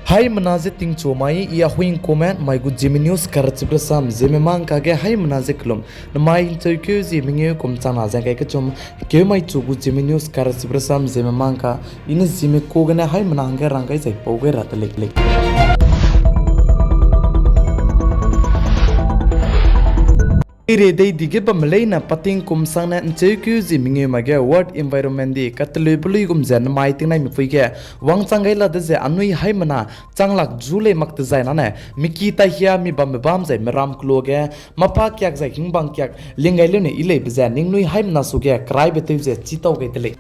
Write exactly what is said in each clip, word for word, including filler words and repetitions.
Haimena ze tingchu mai, i Ahuing Comment, mai gu Zeme News karchibe rasam, Zeme Mangka ge haimena ze kelum, namai ncheukeu zie mengeu kum changna ze ngkai kechum, keu mai chu gu Zeme News karchibe rasam, Zeme Mangka, i ne Zeme ku gene haimena hangge rang gai zai pau gai ra de lei lei. Ire dei dige bamme leine pating kum sangne ncheukeu zie mengeu mai ge World Environment Day kateleu belui gum ze namai tingnai mipui ge wangchang gai la de ze anui haimena changlak zu lei mak dezainane, miki taihia mi bambe bam zai meram kelo ge, mapa kiak zai hingbang kiak ling gai leune i leibe ze ningnui haimena suge keraibe tew ze chitau gai de lei.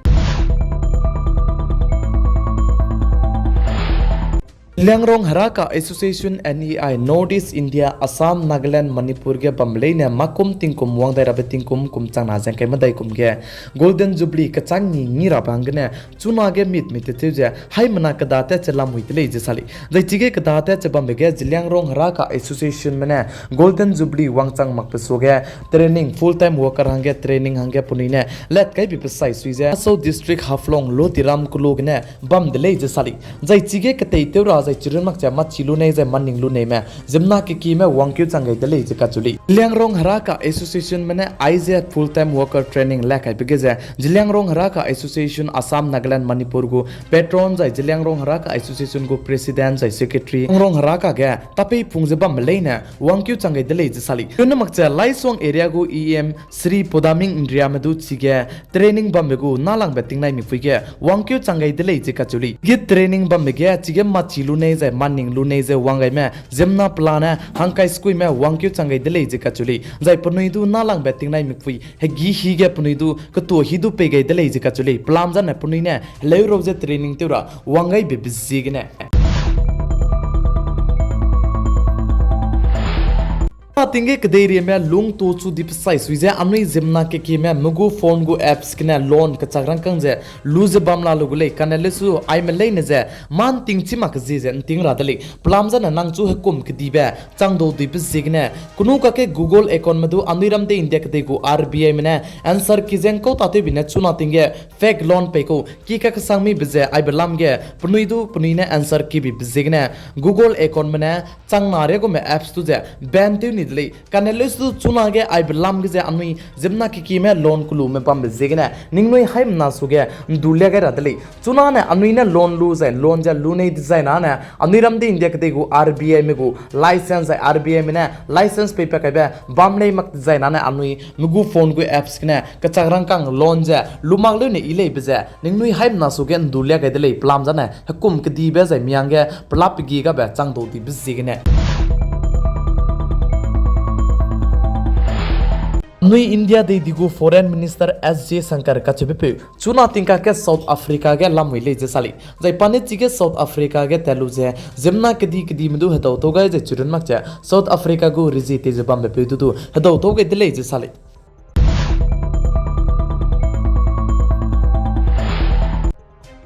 Zeliangrong Heraka Association, N E I, North East India, Assam, Nagaland, Manipur ge bamme leine makum tingkum wang dai rabe tingkum kum changna ze ngkai medai kum ge Golden Jubilee kechang ni ngi rabe hanggene chunage mit mit te tew ze haimena keda tat che lamui de lei ze sa lei. Zai chige keda tat che bambe ge Zeliangrong Heraka Associationme ne Golden Jubilee wangchang makbe suage training, full time worker hangge training hangge penui ne lat kaibe pesai sui ze Laso District Haflong Lodiram kelo gene bam de lei ze sa lei. Zai chige ketei tew ra zai chirun mak ze machi lu nei zai maning lu neime ziemmena kekime wangkeu chang gai de lei ze kacheu lei. Zeliangrong Heraka Associationme ne aize full time worker training la kaibe ge ze Zeliangrong Heraka Association Assam, Nagaland, Manipur gu patron zai Zeliangrong Heraka Association gu president zai secretary Zeliangrong Heraka ge tapeipung ze bamme leine wangkeu chang gai de lei ze sa lei. Chirun mak ze Laisong area gu E M Shri Podaming Ndriame du chige training bambe gu nâlangbe tingnai mipui ge wangkeu chang gai de lei ze kacheu lei. Ge training bambe ge chige machi lu nei zai maning lu nei ze wang gaime ziemmena pelane hangkai sekuime wangkeu chang gai de lei ze kacheu lei. Zai penui du nâlangbe tingnai mipui hegî hî ge penui du ketuâ hî du pei gai de lei ze kacheu lei. Pelam zane penui ne heleu rau ze training tew ra wang gaibe be ziegene a ting ge kedeirieme lungtu chu di pesai sui ze anui ziemmena kekime me gu phone gu apps gene loan kechak rangkâng ze lu ze bam la lu gu lei. Kane lesu aime leine ze mâ nting chî mak kezie ze nting ra de lei. Pelam zane nang chu hekum kedibe chang dau dibe ziegene kenu kakge Google accountme du anui ram de India kedei gu R B Ime ne answer key ze ngkau tatewbi ne chuna ting ge fake loan pei kau ki kakesang mibe ze aibe lam ge penui du penui ne answer keybibe ziegene Google accountme ne changna riagume apps du ze ban tew ni de lei. Kane lesu du chunage aibe lam ge ze anui ziemmena kekime loan kelume bambe ziegene ningnui haimena suge ndu lia gai ra de lei. Chunane anui ne loan lu zai loan ze lu nei dezai nane anui ram de India kedei gu R B Ime gu license zai R B Ime ne license peipat kaibe bam lei mak dezai nane anui me gu phone gu apps gene kechak rangkâng loan ze lu mak leune i leibe ze ningnui haimena suge ndu lia gai de lei. Pelam zane hekum kedibe zai miangge pelap pegi gabe chang dau dibe ziegene anui India dei di gu Foreign Minister S Jaishankar kacheubepeu chuna tingkak ge South Africa ge lamui lei ze sa lei. Zai pa ne chige South Africa ge tat lu ze ziemmena kedi kedime du hedau tau gai ze chirun mak ze South Africa gu rezie tei ze bambe peu du du hedau tau gai de lei ze sa lei.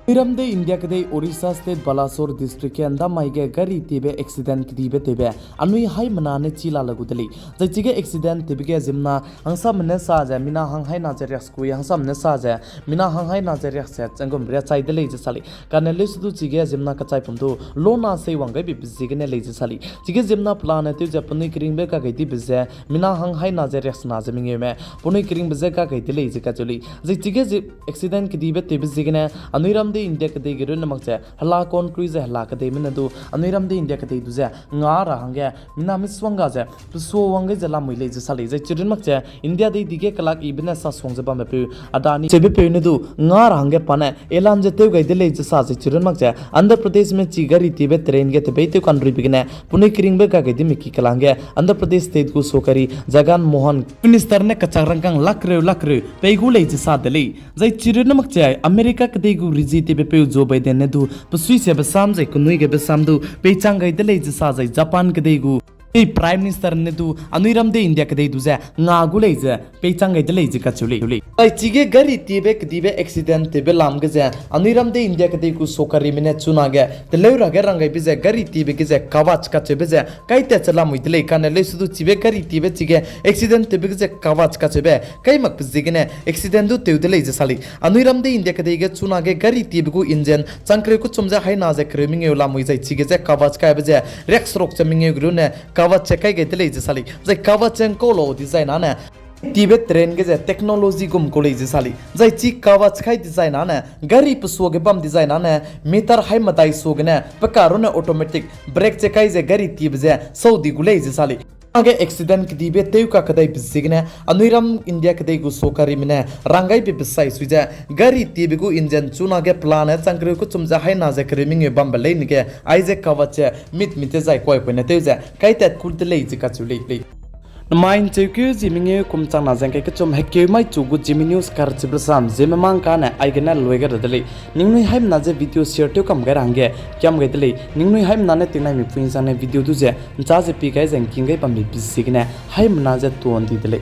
Iram de India kedei Orissa State Balasore District ge ndamai ge gari tewbe accident kedibe tewbe anui haimena ne chi la le gu de lei. Zai chige accident tewbe ge ziemmena hangsame ne sa ze mina hang haina ze riaksekui hangsame ne sa ze mina hang haina ze riakse changum riachai de lei ze sa lei. Kane lesu du chige ziemmena kachaipum du lona seiwang gaibe ziegene lei ze sa lei. Chige ziemmena pelane tew ze penui keringbe kagai dibe ze mina hang haina ze riaksena ze mengeume penui keringbe je kagai de lei ze kacheu lei. Zai chige zi accident kedibe tewbe ziegene anui ram de India kedei ge runne mak ze hela concrete ze hela kedeime ne du anui ram de India kedei du ze nga ra hangge mina misongga ze pesuawang gai ze lamui lei ze sa lei. Zai chirun mak ze India dei dige kelak ibe ne sasuang ze bambepeu Adani cheubepeu ne du nga ra hangge pa ne elan ze tew gai de lei ze sa zai chirun mak ze Andhra Pradeshme chi gari tewbe train ge tebeitew kanruibe gene penui keringbe kagai dime ki kelangge Andhra Pradesh State gu sokari Jagan Mohan Minister ne kachak rangkâng lakreu lakreu pei gu lei ze sa de lei. Zai chirun mak ze America kedei gu rezie tewbepeu Joe Biden ne du pesuisiabe sam zai kenui gaibe sam du peichang gai de lei ze sa zai Japan kedei gu Prime Minister ne du anui ram de India kedei du ze nga gu lei ze peichang gai de lei ze kacheu lei. Zai chige gari tiebe kedibe accident tewbe lam ge ze anui ram de India kedei gu sokarime ne chunage teleu ra ge rang gaibe ze gari tiebe ge ze kagaz kacheube ze kaitat che lamui de lei. Kane leuse du chibe gari tiebe chige accident tewbe ge ze kagaz kacheube kai makbe ziegene accident du tew de lei ze sa lei. Anui ram de India kedei ge chunage gari tiebe gu engine chang kereu kechum ze haina ze kereu mengeu lamui zai chige ze kagaz kaibe ze riakseruk ze mengeu ge rune kagaz che kai gai de lei ze sa lei. Zai kagaz che ngkau lau dizai nane tibe train ge ze technology gum kau lei ze sa lei. Zai chi kagaz kai dizai nane gari pe suage bam dizai nane meter hai medai suagene pe ka rune automatic brake che kai ze gari tiebe ze sau di gu lei ze sa lei. Age accident kedibe tew kakedaibe ziegene anui ram India kedei gu sokarime ne rang gaibe besai sui ze gari tiebe gu engine chunage pelane chang kereu kechum ze haina ze kereu mengeu bambe leine ge aize kagaz che mit mit te zai kuaipoine tew ze kaitat ku de lei ze kacheu lei lei. Namai ncheukeu zi mengeu kum changna ze ngkai kechum hekeu mai chu gu Zeme News karchibe sam Zeme mang kane aigene lui gai ra de lei. Ningnui haimena ze video share tew kam gai ra hangge kiam gai de lei. Ningnui haimena ne tingnai mipui nsangne video du ze nchâ ze pi gai ze ngking gai bambe be ziegene haimena ze tuan di de lei.